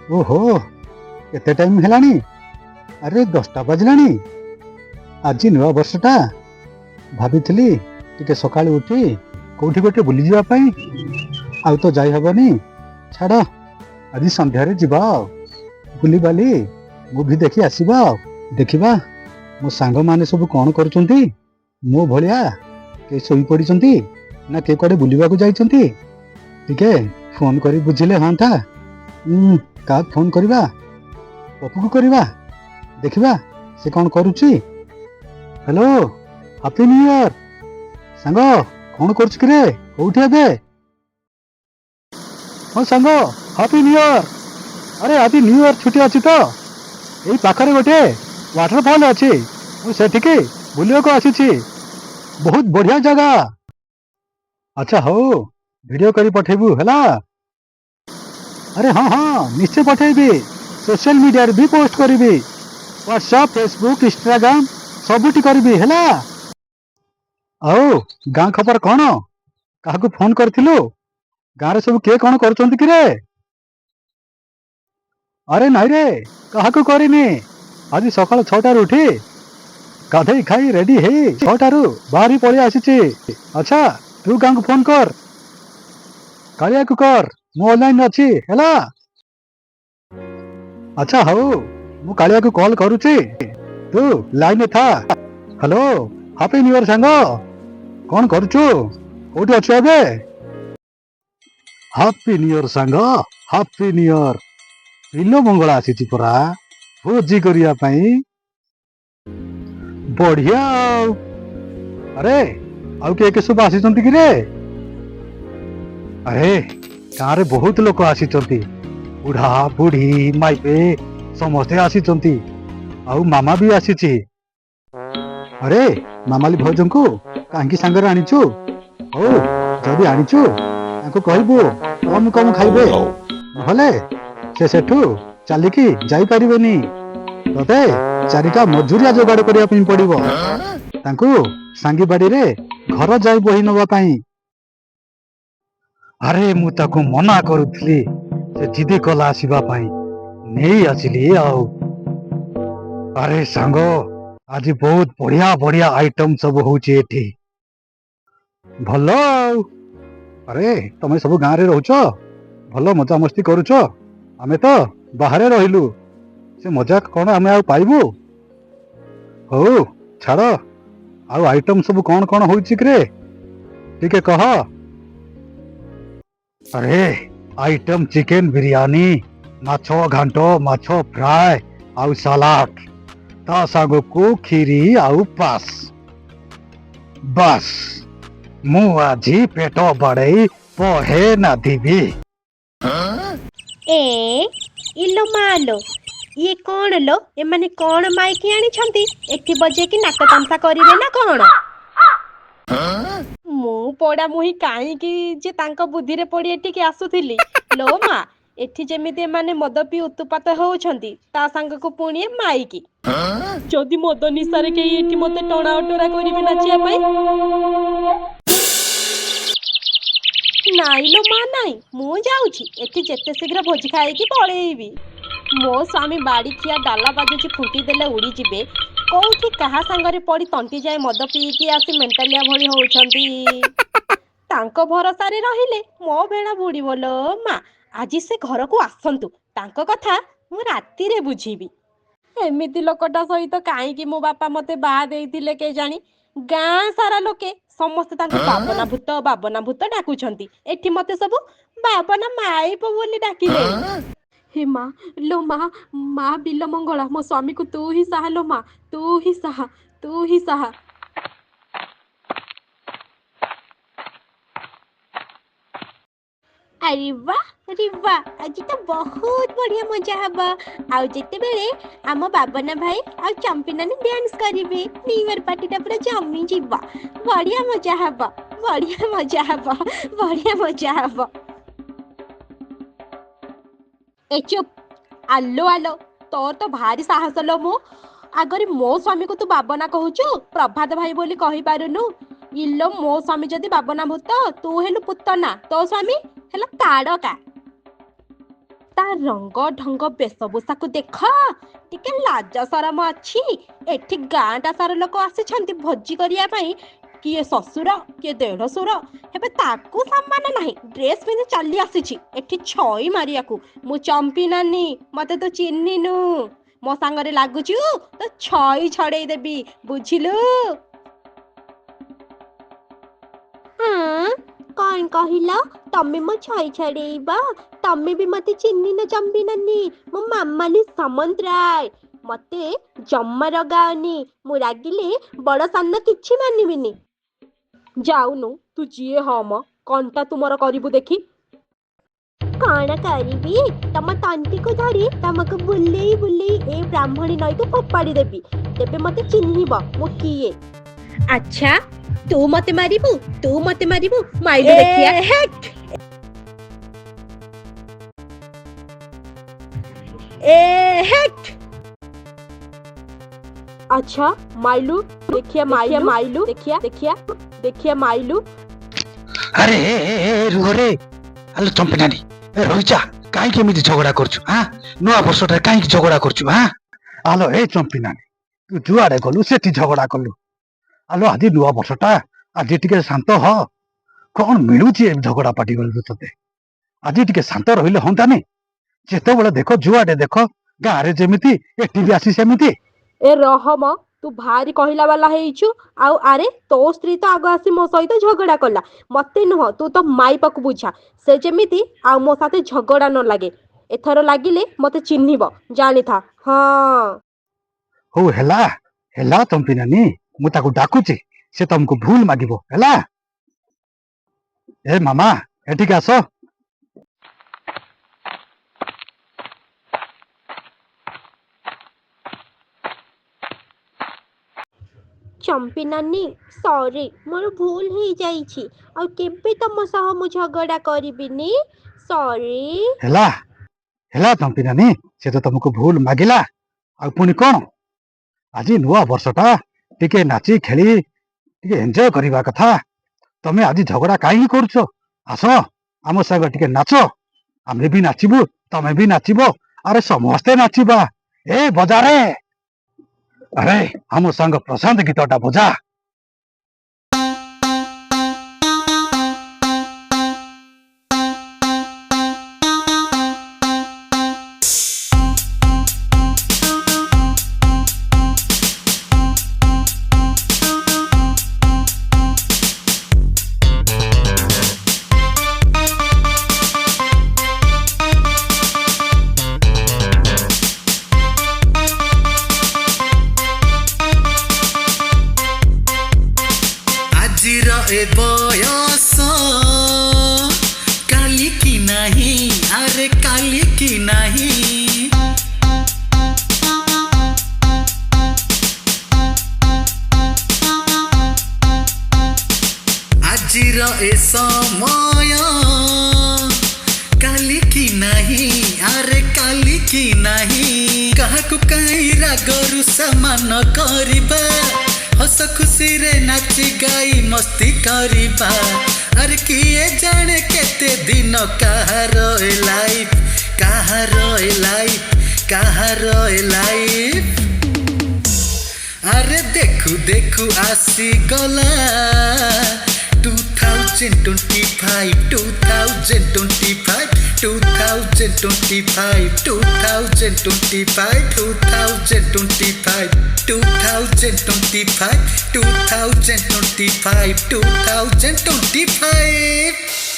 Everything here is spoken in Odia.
ଓହୋ, ଏତେ ଟାଇମ୍ ହେଲାଣି? ଆରେ, 10ଟା ବାଜିଲାଣି। ଆଜି ନୂଆ ବର୍ଷଟା, ଭାବିଥିଲି ଟିକେ ସକାଳୁ ଉଠି କୋଉଠି ଗୋଟେ ବୁଲିଯିବା ପାଇଁ, ଆଉ ତ ଯାଇ ହବନି। ଛାଡ଼, ଆଜି ସନ୍ଧ୍ୟାରେ ଯିବା ଆଉ ବୁଲିବାଲି ମୁଭି ଦେଖି ଆସିବା। ଆଉ ଦେଖିବା ମୋ ସାଙ୍ଗମାନେ ସବୁ କଣ କରୁଛନ୍ତି। ମୋ ଭଳିଆ କିଏ ଶୋଇପଡ଼ିଛନ୍ତି ନା କିଏ କୁଆଡ଼େ ବୁଲିବାକୁ ଯାଇଛନ୍ତି, ଟିକେ ଫୋନ କରି ବୁଝିଲେ ହଅନ୍ତା। କାହାକୁ ଫୋନ କରିବା? ପପୁକୁ କରିବା, ଦେଖିବା ସେ କଣ କରୁଛି। ହ୍ୟାଲୋ, ହାପି ନ୍ୟୁ ଇୟର ସାଙ୍ଗ। କଣ କରୁଛୁ କିରେ? କୋଉଠି ଏବେ? ହଁ ସାଙ୍ଗ, ହାପି ନ୍ୟୁ ଇୟର। ଆରେ, ଆଜି ନ୍ୟୁ ଇୟର ଛୁଟି ଅଛି ତ, ଏଇ ପାଖରେ ଗୋଟେ ୱାଟରଫଲ୍ ଅଛି, ମୁଁ ସେଠିକି ବୁଲିବାକୁ ଆସିଛି। ବହୁତ ବଢିଆ ଜାଗା। ଆଚ୍ଛା ହଉ, ଭିଡିଓ କରି ପଠେଇବୁ ହେଲା। ଆରେ ହଁ ହଁ, ନିଶ୍ଚୟ ପଠେଇବି। ସୋସିଆଲ ମିଡିଆରେ ବି ପୋଷ୍ଟ କରିବି, ହ୍ୱାଟ୍ସଆପ୍, ଫେସବୁକ୍, ଇନଷ୍ଟାଗ୍ରାମ ସବୁଠି କରିବି ହେଲା। ଆଉ ଗାଁ ଖବର କଣ? କାହାକୁ ଫୋନ କରିଥିଲୁ? ଗାଁରେ ସବୁ କିଏ କଣ କରୁଛନ୍ତି କିରେ? ଆରେ ନାଇଁ ରେ, କାହାକୁ କରିନି। ଆଜି ସକାଳ 6ଟାରୁ ଉଠି ଗାଧେଇ ଖାଇ ରେଡି ହେଇ 6ଟାରୁ ବାହାରି ପଳେଇ ଆସିଛି। ଆଚ୍ଛା, ତୁ ଗାଁକୁ ଫୋନ କର, କାଳିଆକୁ କର, ମୁଁ ଅନଲାଇନ ଅଛି ହେଲା। ଆଚ୍ଛା ହଉ, ମୁଁ କାଳିଆକୁ କଲ୍ କରୁଛି, ତୁ ଲାଇନରେ ଥା। ହ୍ୟାଲୋ, ହାପି ନ୍ୟୁ ଇୟର ସାଙ୍ଗ। କଣ କରୁଛୁ? କୋଉଠି ଅଛୁ ଏବେ? ହାପି ନ୍ୟୁ ଇୟର ସାଙ୍ଗ, ହାପି ନ୍ୟୁ ଇୟର। ବିଲ ମଙ୍ଗଳା ଆସିଛି ପରା ଭୋଜି କରିବା ପାଇଁ। ବଢିଆ ଆଉ। ଆରେ, ଆଉ କିଏ କିଏ ସବୁ ଆସିଛନ୍ତି କିରେ? ଆରେ, ଗାଁରେ ବହୁତ ଲୋକ ଆସିଛନ୍ତି, ବୁଢା ବୁଢୀ ମାଇପେ ସମସ୍ତେ ଆସିଛନ୍ତି, ଆଉ ମାମା ବି ଆସିଛି। ଆରେ, ମାମାଲି ଭାଉଜଙ୍କୁ କାହିଁକି ସାଙ୍ଗରେ ଆଣିଛୁ? ହଉ, ଯଦି ଆଣିଛୁ ତାଙ୍କୁ କହିବୁ କମ କମ ଖାଇବେ, ନହେଲେ ସେ ସେଠୁ ଚାଲିକି ଯାଇପାରିବେନି। ତତେ ଚାରିଟା ମଜୁରିଆ ଯୋଗାଡ଼ କରିବା ପାଇଁ ପଡିବ ତାଙ୍କୁ ସାଙ୍ଗି ବାଡିରେ ଘର ଯାଇ ବୋହି ନବା ପାଇଁ। ଆରେ, ମୁଁ ତାକୁ ମନା କରୁଥିଲି, ସେ ଜିଦି କଲା ଆସିବା ପାଇଁ, ନେଇ ଆସିଲି ଆଉ। ଆରେ ସାଙ୍ଗ, ଆଜି ବହୁତ ବଢିଆ ବଢିଆ ଆଇଟମ ସବୁ ହଉଛି ଏଠି। ଭଲ ଆଉ। ଆରେ, ତମେ ସବୁ ଗାଁରେ ରହୁଛ, ଭଲ ମଜାମସ୍ତି କରୁଛ। ଆମେ ତ ବାହାରେ ରହିଲୁ, ସେ ମଜା କଣ ଆମେ ଆଉ ପାଇବୁ? ହଉ ଛାଡ଼, ଆଉ ଆଇଟମ ସବୁ କଣ କଣ ହଉଛି କିରେ, ଟିକେ କହ। ଆରେ, ଆଇଟମ ଚିକେନ ବିରିୟାନୀ, ମାଛ ଘାଣ୍ଟ, ମାଛ ଫ୍ରାଏ ଆଉ ସାଲାଡ, ତା ସାଙ୍ଗକୁ ଖିରି ଆଉ ପାସ୍। ବାସ୍, ମୁଁ ଆଜି ପେଟ ବାଡେଇ ବହେ ନାଦିବି। ଏ ଇଲୋ ମାଲୋ, ଇଏ କଣ ଲୋ? ଏମାନେ କଣ ମାଇକି ଆଣିଛନ୍ତି? ଏଠି ବଜେଇକି ନାକ ତାମସା କରିବେ ନା କଣ? ମୁଁ ପୋଡା ମୁହିଁ କାହିଁକି ଯେ ତାଙ୍କ ବୁଦ୍ଧିରେ ପଡି ଏଠିକି ଆସୁଥିଲି ଲୋ ମା। ଏଠି ଯେମିତି ଏମାନେ ମଦ ପିଇ ଉତୁପାତ ହଉଛନ୍ତି, ତା ସାଙ୍ଗକୁ ପୁଣି ଏ ମାଇକି। ଯଦି ମଦ ନିଶାରେ କେହି ଏଠି ମତେ ଟଣା ଅଟରା କରିବେ ନାଚିବା ପାଇଁ, ନାଇଁ ଲୋ ମା ନାଇଁ, ମୁଁ ଯାଉଛି ଏଠି, ଯେତେ ଶୀଘ୍ର ଭୋଜି ଖାଇକି ପଳେଇବି। ମୋ ସ୍ୱାମୀ ବାଡି ଖିଆ ଡାଲା ବାଜୁଛି, ଫୁଙ୍କି ଦେଲେ ଉଡ଼ିଯିବେ। କୋଉଠି କାହା ସାଙ୍ଗରେ ପଡି ତଣ୍ଟି ଯାଏ ମଦ ପିଇକି ଆସି ମେଣ୍ଟାଲିଆ ଭଳି ହଉଛନ୍ତି। ତାଙ୍କ ଭରସାରେ ରହିଲେ ମୋ ବେଳା ବୁଡିବ ଲୋ ମା। ଆଜି ସେ ଘରକୁ ଆସନ୍ତୁ, ତାଙ୍କ କଥା ମୁଁ ରାତିରେ ବୁଝିବି। ଏମିତି ଲୋକଟା ସହିତ କାହିଁକି ମୋ ବାପା ମତେ ବାହା ଦେଇଥିଲେ କେଜାଣି? ଗାଁ ସାରା ଲୋକେ ସମସ୍ତେ ତାଙ୍କୁ ବାବନା ଭୂତ, ବାବନା ଭୂତ ଡାକୁଛନ୍ତି। ଏଠି ମତେ ସବୁ ବାବନା ମାଇପ ବୋଲି ଡାକିଲେଣି। ହେ ମା ଲୋ ମା, ମା ବିଲ ମଙ୍ଗଳା, ମୋ ସ୍ୱାମୀକୁ ତୁ ହିଁ ସାହା ଲୋ ମା, ତୁ ହିଁ ସାହା, ତୁ ହିଁ ସାହା। ଆରେ ବାଃ, ଆରେ ବାଃ, ଆଜି ତ ବହୁତ ବଢିଆ ମଜା ହବ। ଆଉ ଯେତେବେଳେ ଆମ ବାବନା ଭାଇ ଆଉ ଚମ୍ପି ନାନୀ ଡ୍ୟାନ୍ସ କରିବେ, ନ୍ୟୁ ଇୟର ପାର୍ଟିଟା ପୁରା ଜମିଯିବ। ବଢିଆ ମଜା ହବ, ବଢିଆ ମଜା ହବ, ବଢିଆ ମଜା ହବ। ଏ ଚୁପ୍! ଆଲୋ ଆଲୋ, ତୋର ତ ଭାରି ସାହସ ଲୋ। ମୁଁ ଆଗରେ ମୋ ସ୍ୱାମୀକୁ ତୁ ବାବନା କହୁଛୁ, ପ୍ରଭାତ ଭାଇ ବୋଲି କହିପାରୁନୁ? ଇଲୋ, ମୋ ସ୍ୱାମୀ ଯଦି ବାବନା ଭୂତ, ତୁ ହେଲୁ ପୁତନା। ତୋ ସ୍ୱାମୀ ହେଲା ତାଡ଼କା। ତା ରଙ୍ଗ ଢଙ୍ଗ ବେଶଭୂଷାକୁ ଦେଖ, ଟିକେ ଲାଜ ସରମ ଅଛି? ଏଠି ଗାଁଟା ସାରା ଲୋକ ଆସିଛନ୍ତି ଭୋଜି କରିବା ପାଇଁ। କିଏ ଶ୍ୱଶୁର, କିଏ ଦେଢ଼ଶୁର ହେବେ, ତାକୁ ସମ୍ମାନ ନାହିଁ, ଡ୍ରେସ୍ ପିନ୍ଧି ଚାଲି ଆସିଛି ଏଠି ଛଇ ମାରିବାକୁ। ମୁଁ ଚମ୍ପି ନାନୀ, ମତେ ତୁ ଚିହ୍ନିନୁ। ମୋ ସାଙ୍ଗରେ ଲାଗୁଛୁ ତ ଛଇ ଛଡେଇ ଦେବି, ବୁଝିଲୁ? କଣ କହିଲ? ତମେ ମୋ ଛଇ ଛଡେଇବ? ତମେ ବି ମତେ ଚିହ୍ନିନ ଚମ୍ପି ନାନୀ, ମୁଁ ମାମାଲି ସାମନ୍ତରାୟ। ମତେ ଜମା ରଗାଅନି, ମୁଁ ରାଗିଲେ ବଡ ସାନ କିଛି ମାନିବିନି। ଯାଉନୁ, ତୁ ଯିଏ ହ ମ, କଣଟା ତୁମର କରିବୁ ଦେଖି। କଣ କରିବି? ତମ ତଣ୍ଟିକୁ ଧରି ତମକୁ ବୁଲେଇ ବୁଲେଇ ଏ ବ୍ରାହ୍ମଣୀ ନଈକୁ ଫୋପାଡ଼ି ଦେବି, ତେବେ ମତେ ଚିହ୍ନିବ ମୁଁ କିଏ। ଆଚ୍ଛା, ତୁ ମତେ ମାରିବୁ? ତୁ ମତେ ମାରିବୁ? ମାଇଲୁ ଦେଖିଆ। ଏ ହେକ୍। ଆଚ୍ଛା, ମାଇଲୁ ଦେଖିଆ, ମାଇଲୁ ମାଇଲୁ ଦେଖିଆ, ଦେଖିଆ ଦେଖିଆ ମାଇଲୁ। ଆରେ ଏ, ଏ, ଏ, ରୁହ ରେ। ଆଲୋ ଚମ୍ପି ନାନୀ, ଏ ରହିଯା। କାହିଁକି ଏମିତି ଝଗଡ଼ା କରୁଛୁ? ହାଁ, ନୂଆ ବର୍ଷଟାରେ କାହିଁକି ଝଗଡ଼ା କରୁଛୁ? ହାଁ, ଆଲୋ ଏ ଚମ୍ପି ନାନୀ, ତୁ ଯୁଆଡ଼େ ଗଲୁ ସେଠି ଝଗଡ଼ା କଲୁ। ଆଲୋ, ଆଜି ନୂଆ ବର୍ଷଟା, ଆଜି ଟିକେ ଶାନ୍ତ ହ। କଣ ମିଳୁଛି ଏ ଝଗଡ଼ା ପାଟି କଲୁ ତୋତେ? ଆଜି ଟିକେ ଶାନ୍ତ ରହିଲେ ହନ୍ତାନି? ଯେତେବେଳେ ଦେଖ, ଯୁଆଡ଼େ ଦେଖ, ଗାଁରେ ଯେମିତି ଏଠି ବି ଆସି ସେମିତି। ଏ ରହ ମ, ତୁ ଭାରି କହିଲା ବାଲା ହେଇଛୁ ଆଉ। ଆରେ, ତୋ ସ୍ତ୍ରୀ ତ ଆଗ ଆସି ମୋ ସହିତ ଝଗଡ଼ା କଲା, ମତେ ନୁହଁ। ତୁ ତ ମାଇପାକୁ ବୁଝା, ସେ ଯେମିତି ଆଉ ମୋ ସାଥେ ଝଗଡ଼ା ନ ଲାଗେ। ଏଥର ଲାଗିଲେ ମତେ ଚିହ୍ନିବ, ଜାଣିଥା। ହଁ, ହଉ ହେଲା ହେଲା ଚମ୍ପି ନାନୀ, ମୁଁ ତାକୁ ଡାକୁଛି, ସେ ତମକୁ ଭୁଲ ମାଗିବ। ହେଲା ଏ ମାମା, ଏଠିକି ଆସ। ଚମ୍ପି ନାନୀ, ସରି, ମୋର ଭୁଲ ହେଇଯାଇଛି। ଆଉ କେବେ ତମ ସହ ମୁଁ ଝଗଡ଼ା କରିବିନି, ସରି। ହେଲା ହେଲା ଚମ୍ପି ନାନୀ, ସେ ତ ତମକୁ ଭୁଲ ମାଗିଲା, ଆଉ ପୁଣି କଣ? ଆଜି ନୂଆ ବର୍ଷଟା, ଟିକେ ନାଚି ଖେଳି ଟିକେ ଏନ୍ଜୟ କରିବା କଥା। ତମେ ଆଜି ଝଗଡ଼ା କାହିଁକି କରୁଛ? ଆସ, ଆମ ସାଙ୍ଗ ଟିକେ ନାଚ। ଆମେ ବି ନାଚିବୁ, ତମେ ବି ନାଚିବ, ଆରେ ସମସ୍ତେ ନାଚିବା। ଏ ବଜାରେ, ଆରେ ଆମ ସାଙ୍ଗ ପ୍ରଶାନ୍ତ ଗୀତଟା ବଜା। ଆଜିର ଏ ବୟସ କାଲି କି ନାହିଁ, ଆରେ କାଲି କି ନାହିଁ। ଆଜିର ଏ ସମୟ କାଲି କି ନାହିଁ, ଆରେ କାଲି କି ନାହିଁ। କାହାକୁ କାହିଁ ରାଗରୁ ସମାନ କରିବା? ହସ ଖୁସିରେ ନାଚି ଗାଇ ମସ୍ତି କରିବା। ଆରେ କିଏ ଜାଣେ କେତେ ଦିନ କାହାର ଏ ଲାଇଫ, କାହାର ଏ ଲାଇଫ, କାହାର ଏ ଲାଇଫ। ଆରେ ଦେଖୁ ଦେଖୁ ଆସିଗଲା 2025, 2025, 2025, 2025, 2025, 2025, 2025, 2025।